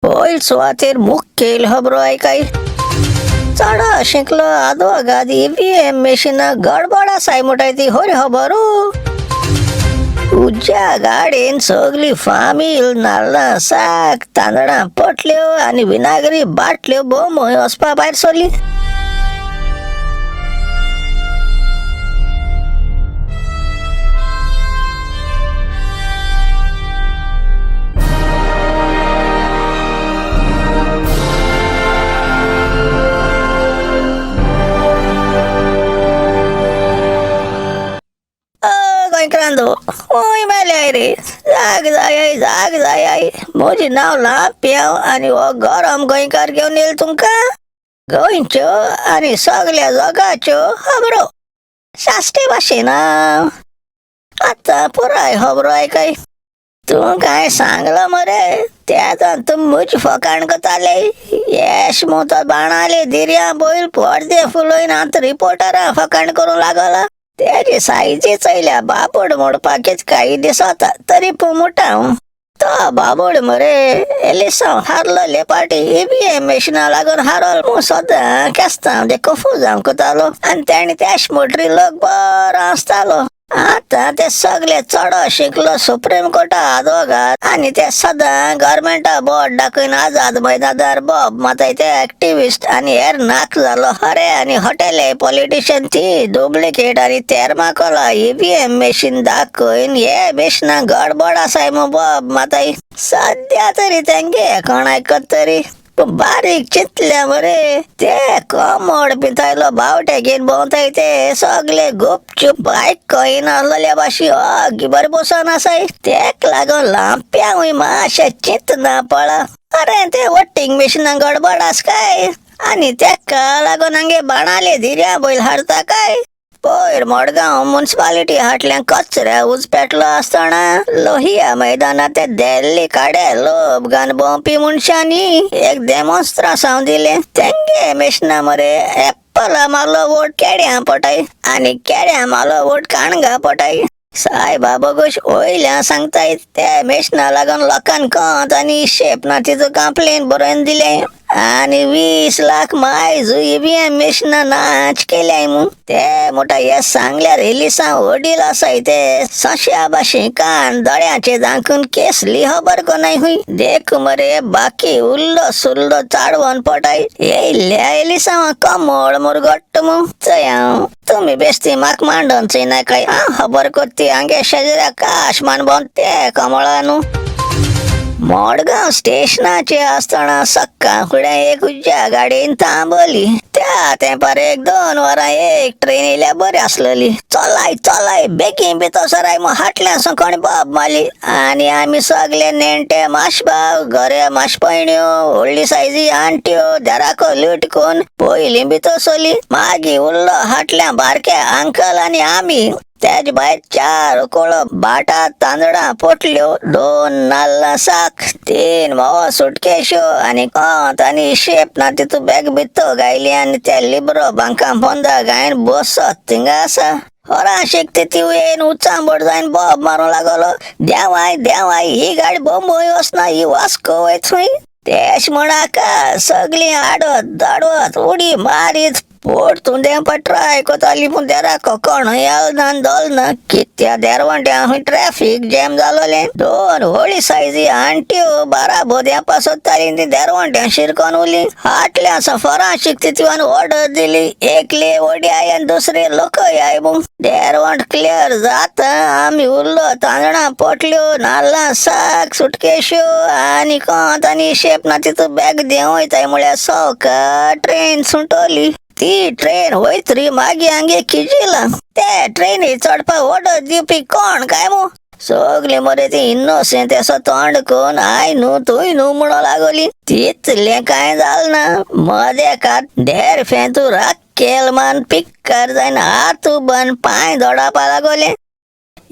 पयल सुवातेर मुखेल खबरो आयकाय. चडो शिकलो आदवोगाद ईव्हीएम मेशिना गडबड आसाय म्हणटाय ती खरी खबर. उज्या गाडयेन सगली फामील नाल्लां साक तांदळां पोटल्यो आनी विनागरी बाटल्यो बोमय वचपा भायर सरली. गोंयकारांनो, खंय मेल्याय रे? जाग जाय, जाग जाय. म्हजें नांव लांप्यांव आनी हो गरम गोंयकार घेवन येयला तुमकां गोंयच्यो आनी सगल्या जगाच्यो खबरो साश्टी भाशेन. आतां पुराय खबरो आयकय. तूं कांय सांगलो मरे तेन्ना तूं म्हजी फकाण करताले. येश मु तो बाणाले दिर्या बैल पडदे फुलोयन आतां रिपोर्टरां फकाण करूंक लागला. तेजी सायजी चयल्या बाबड मोडपाचेच काही दिसता तरी पूण मोटा हांव. तो बाबड मरे एलिसांव हारलोले पाटी ईव्हीएम मेशिना लागून हारल म्हूण सदां केस्तांव ते कंफ्युजांव करतालो आनी तेणी त्याश मोटरी लोक बरो आसतालो. आतां ते सगळे चडो शिकलो सुप्रीम कोर्टा आदवोगाद आनी ते सदां गव्हर्मेंटा बोट दाखयन आजाद मैदानार बोब माताय ते एक्टिविस्ट आनी हेर नाक जालो हरे आनी हॉटेले पॉलिटिशियन ती डुप्लिकेट आनी थर्माकोला ईव्हीएम मेशीन दाखयन हे मेशिना गडबड आसाय मु बोब माताय. सद्या तरी तेंगे कोण आयकत तरी पूण बारीक चिंतल्या मरे ते कमोड पितायलो बावटे घेवन भोंवताय ते सगळे गुपचूप आयकयनासलेल्या भाशेन ओगी बरें बसोन आसाय. तेक लागून लांप्यांवूय मातशें चिंतना पडला. अरे ते वोटींग मेशिना गडबड आस काय आनी तेका लागून हांगे बाणाले धिरयां बैल हारता काय. पयर मडगांव मुन्सिपालिटी हाटल्यान कचऱ्या उज पेटलो आसतना लोहिया मैदानात ते देल्ली काडे लोब घान भोंवपी मनशांनी एक देमोस्त्रासांव दिलें. तेंगे मेशिना मरे एप्पला मारलो वोट केड्यां पटाय आनी केड्यां मारलो वोट काणगा पटाय. सायबा बोगोश वयल्या सांगताय ते मेशिना लागून लोकांक कोंत आनी शेप ना तिचो कंप्लेन बरोवन दिलें आनी 20 लाख मायज ईव्हीएम मेशिना नाच केल्याय मू. ते मोठा हे सांगल्यार एलिसांव वडील आसाय ते सोंश्या भाशेन कान दोळ्यांचे दाखून केसली खबर कोनाय हुंय. देख मरे बाकी उरलो सुरलो चाडवन पटाय येयल्या एलिसांवा कमळ मुरगट्ट मू. चय हांव तुमी बेस्ती म्हाका मांडोन चोयनाकाय. हांव खबर कोत्ती हांगे शेजऱ्या काश मान भोंवता ते कमळा न्हू. मडगांव स्टेशनाचे आसतना सक्का फुडें एक उज्या गाडयेन थांबली. त्या तेंपार 1-2 वरां एक ट्रेन येयल्या बरी आसलेली. चलाय चलाय बेगीन भितर सराय म्हूण हाटल्यान कोणी बोब मारली आनी आमी सगले नेणटे माशबाव गोरे माशपयण्यो व्हडली सायजी आंट्यो देराको लुटकून पयलीं भितर सरली. मागीर उरलो हाटल्या बारके अंकल आनी आमी. तेज भायर 4 कोळो बाटा तांदळां पोटल्यो 2 नाल्लां साक 3 म्होंवा सुटकेश्यो आनी कोंत आनी शेप ना तितू बॅग भितर गायली आनी ते लिब्रो बांकां पोंदा गायन बसत थिंगा आसा. होरां शिकती ती येवन उचांबळ जायन बोब मारूंक लागलो. देंवाय देंवाय ही गाडी बोंबय वचना ही वास्को वयत खंय. तेश म्हणाका सगळीं आडत दाडवत उडी मारीत पोट देंवपा ट्राय कोताली पूण देराको कोण येल ना दोल ना. कित्या देरवंट्या खंय ट्रॅफीक जॅम जालोलें. 2 व्हडली सायजी आंट्यो बाराबो देंवपा सोदताली ती देरवंट्या शिरकोन उरली. हाटल्या सफरां शिकती तिवान ऑर्डर दिली. एकली वडी I आनी दुसरी लोकय I म्हूण देरवंट क्लियर जाता आमी उरलो तांदळां पोटल्यो नाल्लां साक सुटकेश्यो आनी कोंत आनी शेप ना तितू बॅग देंवयताय म्हळ्यार सवका ट्रेन सुटोली. ती ट्रेन वयत री मागीर हांगे किजिलां ते ट्रेनी चडपाक ऑर्डर दिवपी कोण काय मू. सगली मरे ती इनोसेंट असो तोंड करून I न्हू तूंय न्हू म्हणूंक लागली. तितलें कांय जालें ना. मदेकात देर फेंतू राखेल मान पिक्कार जायन हात उबन पांय दोडावपा लागोले.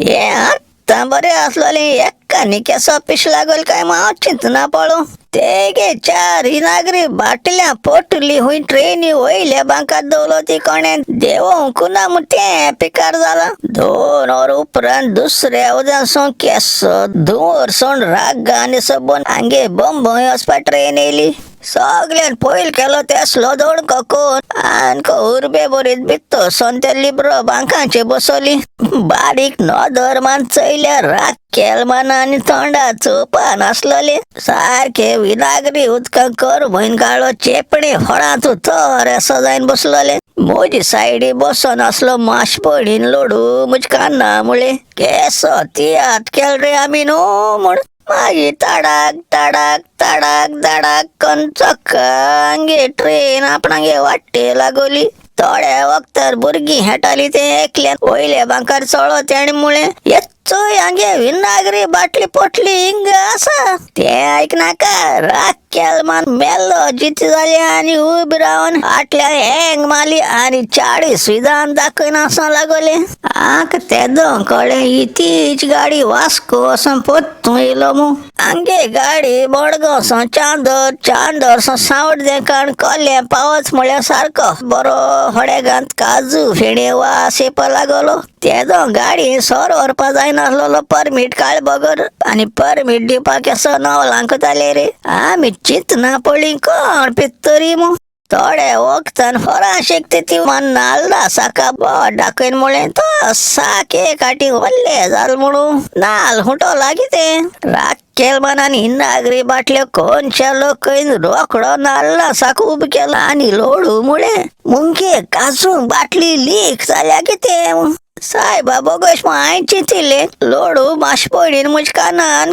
हें आतां आतां बरें आसलोलें एकानी केसो पिश लागोल काय हांव चिंतना पडू. तेगे चार विनागरी बाटल्या पोटली हुंय ट्रेनी वयल्या बांकार दवरलो ती कोणें देवोंक ना म्हूण तें पिकार जाला. 2 वर उपरांत दुसऱ्या उदासून केसो धुंवर सोण राग आनी सबन हांगे बंबय वचपा ट्रेन येयली. सगल्यान पयल केलो तेसलो दोडको कोन आनको उर्बे बरीत भित्तो सोन ते लिब्रो बांकांचे बसोली. बारीक नदर मान चयल्या राग केलमान आनी तोंडा चोवपा नासलोले. सारके विनागरी उदकां कर भयन काळो चेपणे फळां तूं तर असो जायन बसलोले. म्हजी सायडी बसोन आसलो माशपडीन लोडू म्हज्या कान्ना मुळे केसो तियात केल रे आमी न्हू म्हूण. मागीर ताडाक ताडाक ताडाक दाडाक कन चक्कांगे ट्रेन आपणागे वाट्टे लागोली. थोड्या वक्तार भुरगीं हेटाली तें एकल्यान वयल्या बांकार चोळो तेणें मुळें येच्चोय हांगे विनागरी बाटली पोटली हिंग आसा. तें आयकनाका राग केलमान मेल्लो जिती जाली आनी उबी रावन फाटल्यान हँग मारली आनी 40 विधान दाखयना लागोले. आक तेदो कळ्ळें ही तीच गाडी वास्को वचोन पोत्तून येयलो मू. आमगे गाडी मडगांव सावन चांदर, चांदर सावन सांवड्डें काण कोल्यां पावस म्हळ्यार सारको बरो हडेगांत काजू फेणे वास येवपा लागलो. तेदो गाडी सोरो व्हरपा जायनासलेलो परमीट काळ बगर आनी परमीट दिवपाक केसो नवलांक जाले रे. आमी चिंतना पडली कोण पित्तरी मू. थोड्या वखदान फरांशीक ती मान नाल्ला साका बोट दाखयन मुळें तो साक एक आटी व्हडले जाल म्हणून नाल हुंटो लागीं तें. राखेल मनान हिन्नागरी बाटल्यो कोनशा लोकयन रोकडो नाल्ला साक उबो केलो आनी लोडू मुळें मुंगे काजू बाटली लीक जाल्या कितें. सायबा बोगोश हांवें चिंतिल्लें लोडू माशपडीन म्हज्या कानान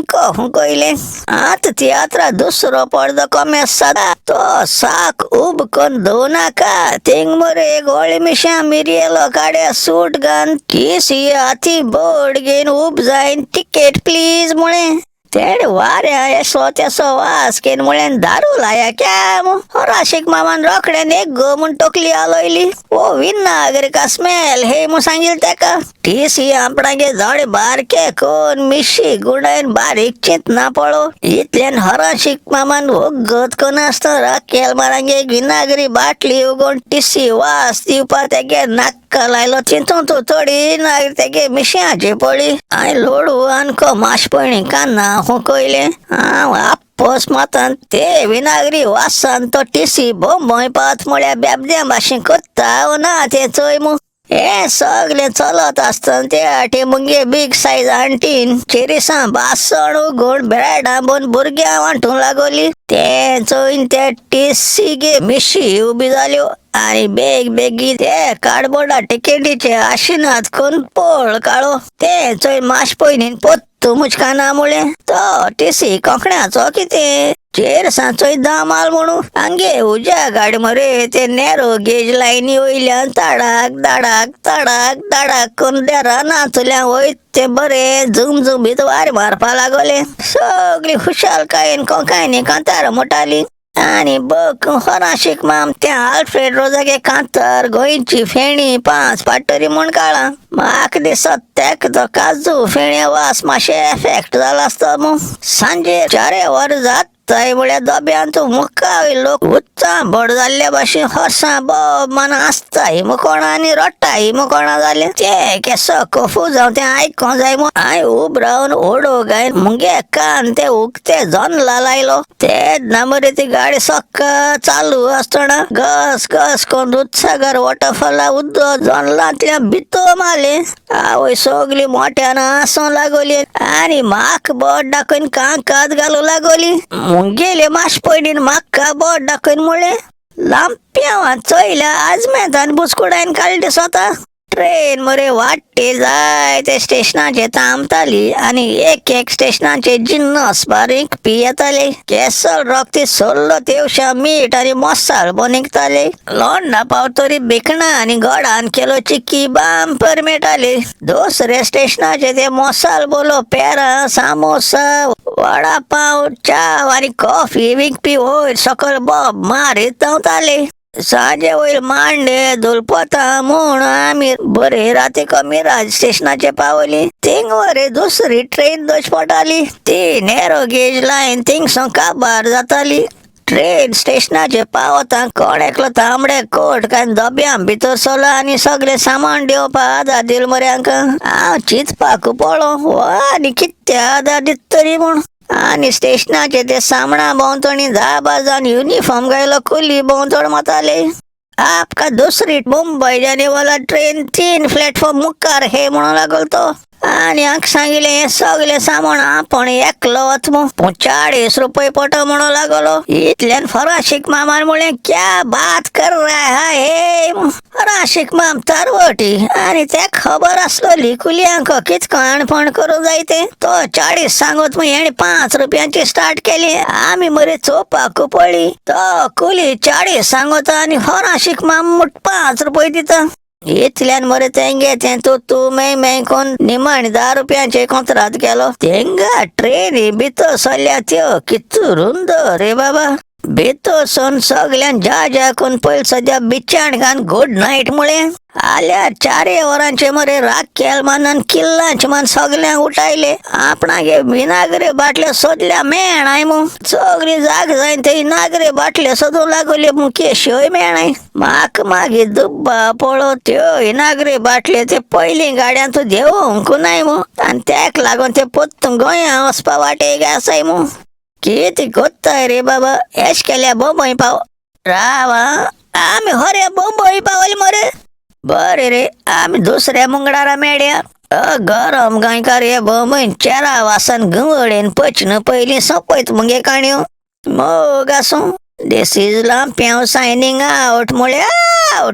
कयलें. आतां तियात्रा दुसरो पडदो कोमेस जाता तो साक उब करून धुवू नाका. थिंग मरे गोळी मिश्या मिरयेलो काड्या सूट घान टीसी हाती बोर्ड घेवन उब जायन तिकेट प्लीज मुळें. तेणें वाऱ्या येसो तेसो वास घेवन मुळें दारू लाया क्या होराशीक मामान रोखड्यान एक गो म्हूण तकली हालयली. ओ विनागरी का स्मेल हे म्हूण सांगिल्लें तेका. टीसी आपणागे दोळे बारके कोन मिशी गुंडायन बारीक चिंतना पळो. इतल्यान हराशीक मामान वगत कोन आसतना राखेल मारांगे विनागरी बाटली उगोवन टीसी वास दिवपा तेगे नाक्का लायलो. चिंतून तूं थोडी नागरी तेगे मिशयाची पळी. हांवें लोडू आनको माशपणी कान्ना हुकयलें. हांव आपस मातान ते विनागरी वासान तो टीसी बोंबय पावत म्हळ्यार बेबद्या भाशेन करता ना तें चोय मू. हें सगळें चलत आसतना ते आटी मुगे बीग सायज आंटीन चेरिसां बासण उगोवन ब्रेडां बोन भुरग्यां वांटूंक लागोली. तें चोयन ते टीसी गे मिशी उबी जाल्यो आनी बेग बेगी ते कार्डबोर्डा टिकेटीचे आशिनात करून पोळ काळो. तें चोयन माश पयलीं पोत्तू म्हज्या काना मुळें तो टीसी कोंकण्याचो कितें चेरसां चोय दामाल म्हणून. आमगे उज्या गाडी मरे ते नॅरो गेज लायनी वयल्यान ताडाक दाडाक ताडाक दाडाक करून त्या रानांतल्यान वयत ते बरे झुमझुमीत वारें मारपा लागोले. सगळी खुशालकायेन कोंकायनी कांतार म्हणटाली. आनी बक होराशीक माम त्या आल्फ्रेड रोजागे कांतार गोंयची फेणी 5 पाटरी म्हूण काळां. म्हाका दिसत तेका तो काजू फेणे वास मातशें एफेक्ट जाला आसतो मू. सांजे 4 वर जात म्हळ्यार दोब्यान तूं मुखावयलो लोक उत्सां भड जाल्ल्या भाशेन हरसां बोब मान आसताय मुकोणा आनी रडटाय मुकोणा जालें. तें केसो कफू जावं तें आयकों जाय म्हूण हांवें उब रावन ओडो गायन मुगे कान ते उकते जनला लायलो. तेन्ना मरे ती गाडी सक्का चालू आसतना घस घस करून दुदसागर वॉटरफॉला उदक जनलांतल्यान भितर मारलें. आवय सगळी मोठ्यान हांसूंक लागोली आनी म्हाका बोट दाखयन कांकात घालूंक लागोली. मुगेले माशपडीन म्हाका बोट दाखयन मुळें लांप्यांवान चोयल्या आजमेंतान बुचकुडायन काडले दिसता. ट्रेन मरे वाट्टे जाय ते स्टेशनाचेर थांबताली आनी एक एक स्टेशनाचेर जिन्नस बारीक पियेताले. केसल रॉक ती सोल्लो तेवशा मीठ आनी मसाल निघताले. लोंडा पावतरी भिकणां आनी गोडान केलो चिक्की बांपर मेळटाली. दुसऱ्या स्टेशनाचेर ते मसाल बोलो पेरां सामोसा वडा पाव च्या आनी कॉफी विकपी वयर सकयल बोब मारीत धांवताले. सांजे वयर मांडे धुलपता म्हूण आमी बरे राती कमी स्टेशनाचे पावली. थिंग वरे दुसरी ट्रेन दोश पडटाली, ती नॅरो गेज लायन थिंगसून काबार जाताली. ट्रेन स्टेशनाचे पावता कोण एकलो तांबडे कोट काय दब्यां भितर सरलो आनी सगळें सामान दिवपा आदार दिल मरे हांकां. हांव चिंतपाक पळो हो आनी कित्या आदार दित तरी म्हूण. आनी स्टेशनाचे ते सामणा भोंवतणी 10-12 जाण युनिफॉर्म घायलो कुली भोंवतण माताले. आपका दुसरी मुंबई जाने वाला ट्रेन 3 प्लॅटफॉर्म मुखार हे म्हणून लागलो तो. आनी हांका सांगिलें हें सगळें सामान आपण एकलो वच मू 40 रुपये पडटा म्हणून लागलो. इतल्यान फराशीक मामान म्हणलें क्या बात कर रहा है हे. फराशीक माम तरवटी आनी ते खबर आसलोली कुलयांक कितको आणपण करूं जाय ते. तो 40 सांगत मग हेणे 5 रुपयांची स्टार्ट केली. आमी मरे चोवपाक पळ्ळी. तो कुली 40 सांगता आनी फराशीक माम 5 रुपये दिता. इतल्यान मरे तेंगे तें तूं तूं मैं मैं कोण निमाणी 10 रुपयांचे कोंत्राद केलो. तेंगा ट्रेनी भितर सरल्या त्यो कितू रुंद रे बाबा. भितर सोन सगळ्यान ज्या ज्या कोण पयलीं सद्या बिचाण गुड नायट म्हळें. आल्या 4 वरांचे मरे राखेल मानान किल्लांचे मान सगळ्यांक उठायले. आपणागे विनागरे बाटल्यो सोदल्या मेळनाय मू. सगळी जाग जायन ते नागरे बाटल्यो सोदूंक लागले मू, केश्योय मेळनाय. म्हाका मागीर दुब्बा पळो त्यो इनागरे बाटल्यो ते पयलीं गाड्यांत देंवोंक नाय मू आनी तेक लागून ते पोत्तून गोंया वचपा वाटेक आसाय मू. कितें कोत्ताय रे बाबा, एश केल्या बोंबय पाव राव आमी हरे बोंबय पावले मरे. बरें रे आमी दुसऱ्या मुंगडारा मेळया. गरम गोंयकार हे बोंबयन चेरा वासान घुंवळेन पचन पयलीं सोंपयत मुगे काणयो. मोग आसूं. This is Lampiao signing out म्हळ्यार.